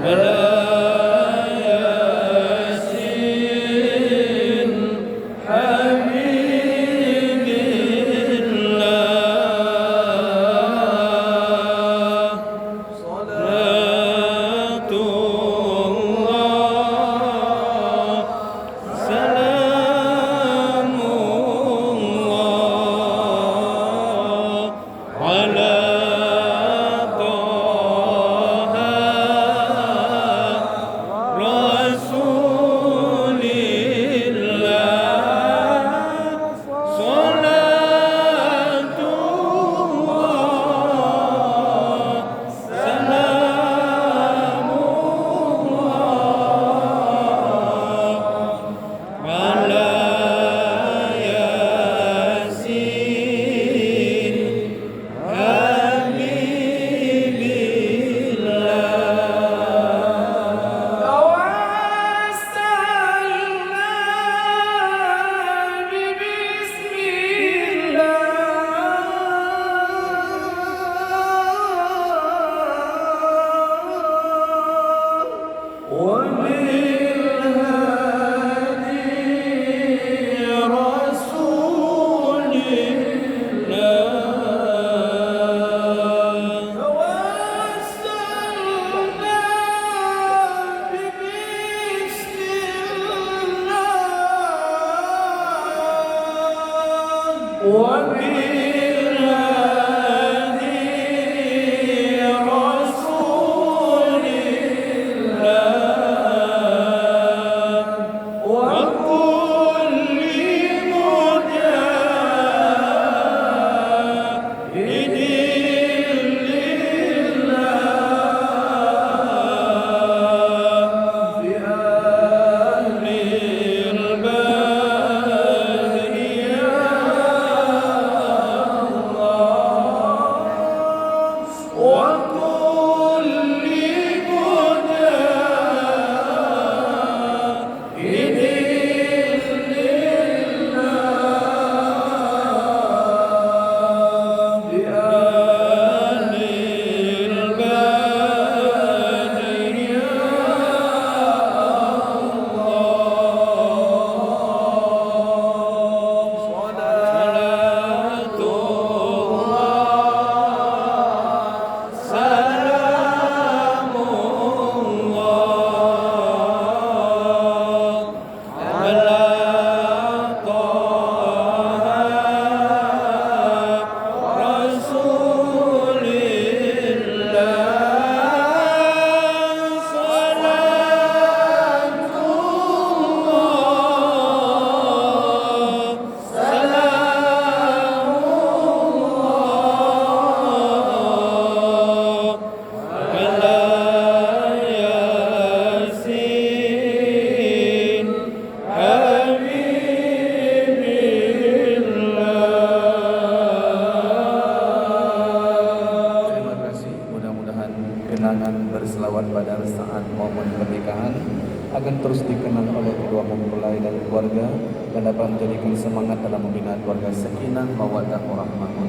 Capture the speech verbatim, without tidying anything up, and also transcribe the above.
Ala Yasin Habibillah, salatullah, salamullah, ala Taha Rasulillah, salatullah, salamullah, ala Yasin Habibillah. Tawassalna bibismillah. وبالهادي رسول الله وكل مجاهد لله بأهل البدر يا الله. وكل مجاهد لله بأهل البدر يا الله. صلاة الله سلام الله على طه رسول الله. صلاة الله سلام الله على ياسين حبيب الله. Terima kasih. Mudah-mudahan kenangan berselawat pada saat momen pernikahan akan terus dikenang oleh kedua mempelai dan keluarga dan dapat menjadikan semangat dalam membina keluarga sakinah mawaddah warahmah.